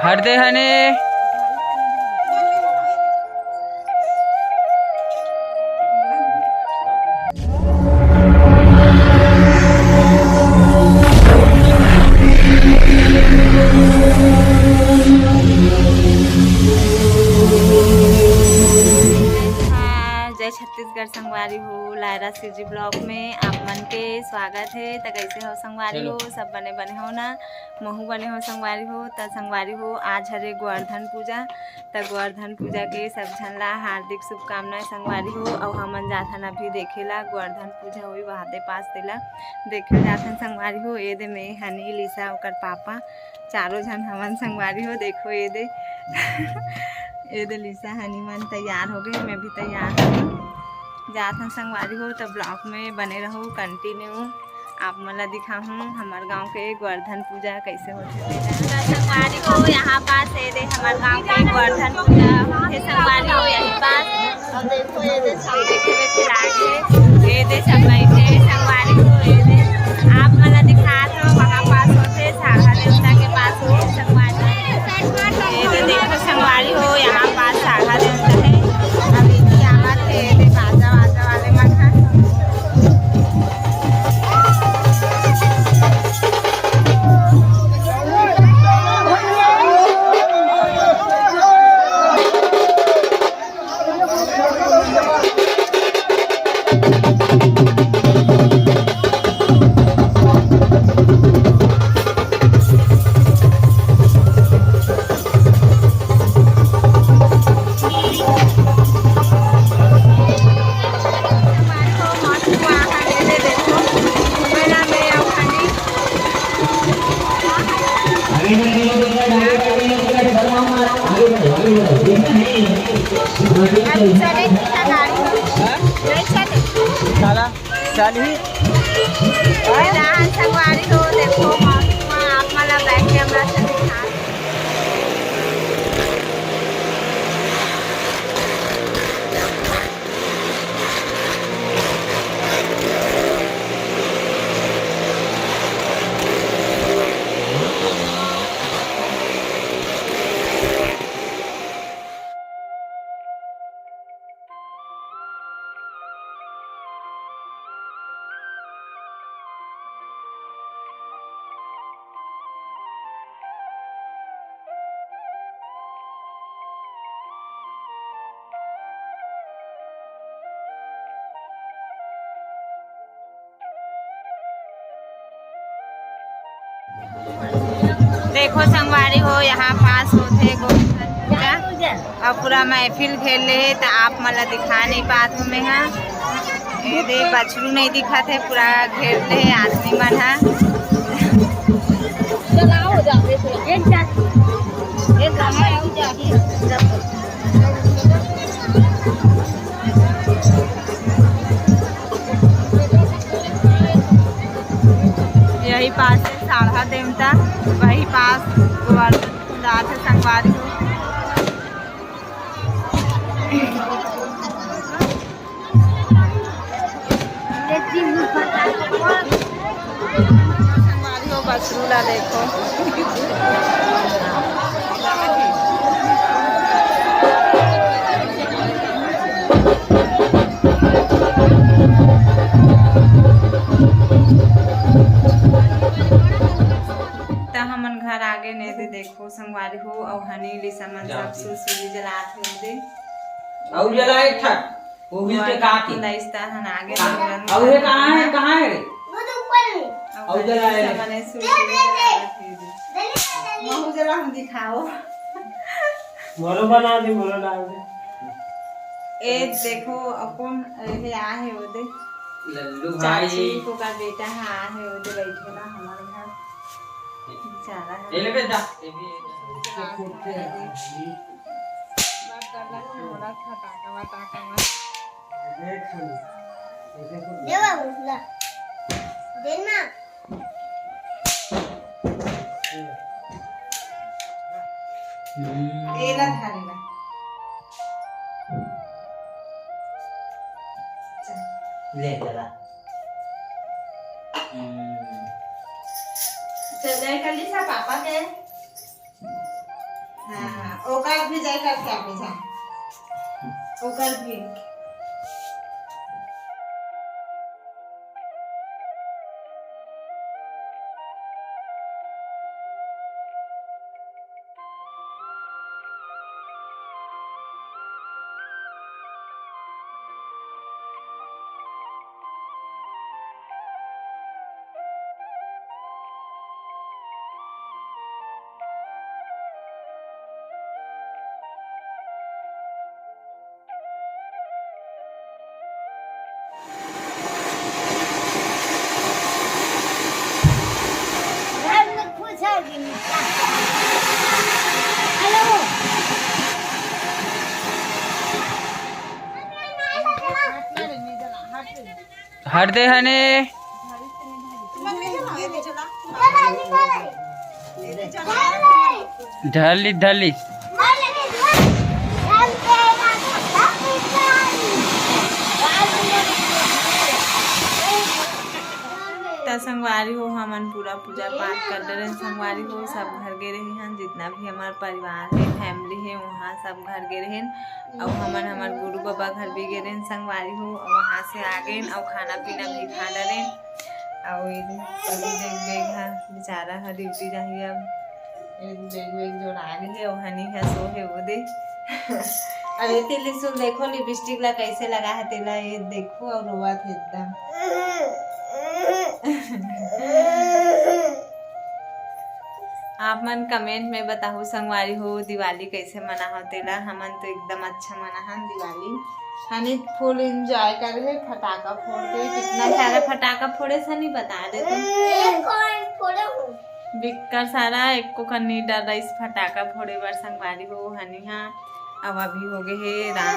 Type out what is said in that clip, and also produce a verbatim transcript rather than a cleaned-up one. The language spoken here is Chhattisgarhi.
हर दे हने। हाँ, जय छत्तीसगढ़ संगवारी हो, लायरा सीजी ब्लॉग में आप मन के स्वागत है। त कैसे हो संगवारी हो? सब बने बने हो ना? महू बने हो संगवारी हो। त संगवारी हो, आज हरे गोवर्धन पूजा, त गोवर्धन पूजा के सब झन ला हार्दिक शुभकामनाएं संगवारी हो। अउ हमन जाथन अभी देखे ला, गोवर्धन पूजा होई वहादे पास, तेला देखे जाथन संगवारी हो। ये दे मैं, हनी, लिसा, ओकर पापा, चारों झन हमन संगवारी हो। देखो ये दे, ये दे लिसा, हनी मन तैयार हो गए, मैं भी तैयार हो गई। जाथन संगवारी हो, त ब्लॉग में बने रहो, कंटिन्यू आप मन ला दिखाहूँ हमर गांव के गोवर्धन पूजा कैसे होथे तेला। त संगवारी हो, यहाँ पास ये दे हमर गांव के गोवर्धन पूजा होथे संगवारी हो, यही पास। अउ देखो ये दे सब देखे बैठे लागे, ये दे सब बैठे संगवारी हो, ये दे आप मन ला दिखात हो, वहाँ पास होथे सारहा देवता के पास होथे संगवारी हो। ये दे देखो संगवारी हो, यहाँ पास सारहा देवता है। अभी की आवत है, ये दे बाजा वाजा वाले मन ह। चले, गाड़ी नहीं चले। साला, चल ही। संगवारी हो, देखो, मौसम आप मन ला बैक कैमरा से दिखा। देखो संगवारी हो, यहाँ पास होथे गोवर्धन पूजा। अउ पूरा महफिल घेर ले हे, त आप मन ला दिखा नहीं पात हो मैं हा। ये दे बछरू नहीं दिखत हे, पूरा घेर ले हे आदमी मन हा। चलाओ जा, एक जा, एक जा, एक जा। यही पास है साढ़ा देवता, वही पास गोवर्धन कुंड आथे संगवारी हो। संगवारी हो, बछरू ला देखो। त हमन घर आगे ने दे, देखो संगवारी हो, अउ हनी लिसा मन सब सुलसुली जलात हे दे। अउ जला एक ठा। वो भी ते काटी। कुंदा इस्तार हन आगे। अउ हे कहाँ है, कहाँ है रे? वो तो ऊपर में। अउ जला है। सामने सूट दे, दे, दे। दे, दे, दे। महू जला हम दिखाओ। मोरो बना दे, मोरो डाल दे। ए देखो, अपन ये आहे वो दे। लल्लू भाई। चाची को का बेटा है, आहे वो दे, बैठे ना हमारे घर। बेचारा है। ये ले बेटा। ये भी, ये भी। बात कर ला, छोड़ा था, ताका वा, ताका वा। देख हम, ऐसे कुछ दे बाबू, ला। दे ना। हम्म। ए ला, धारे ला। चल। ले, चला। हम्म। चल, जय कर ली सा पापा के। हाँ, ओकर भी जाए करके आबे जा। ओकर भी। हट दे हने। ढली ढली। त संगवारी हो, हमन पूरा पूजा पाठ कर डरेन संगवारी हो। सब घर गे रहे हन, जितना भी हमार परिवार है, फैमिली है, वहाँ सब घर गे रहेन। अउ हमन हमर गुरु बाबा घर भी गे रहेन संगवारी हो, अउ वहाँ से आ गेन अउ खाना पीना भी खा डरेन। अउ ये दे, अभी देख, देख हा, बेचारा ह ड्यूटी जाही अब। ये दे, देख, देख, जो राग है, वो हनी है, सो है, वो दे। अरे तिलिसुल देखो, लिपस्टिक ला कैसे लगा है तेला, ये देखो, अउ रोवत है एकदम। आप मन कमेंट में बताहू संगवारी हो, दिवाली कैसे मनाहव तेला। हमन तो एकदम अच्छा मनाहन दिवाली। हनी फुल एंजॉय करे हे, फटाका फोड़ के। कितना सारा फटाका फोड़े, सनी बता दे तू। एक कौन फोड़े हो? बिक्कर सारा, एको कन नी डर रहिस फटाका फोड़े बर संगवारी हो। हनी हा अब अभी हो गए हे रात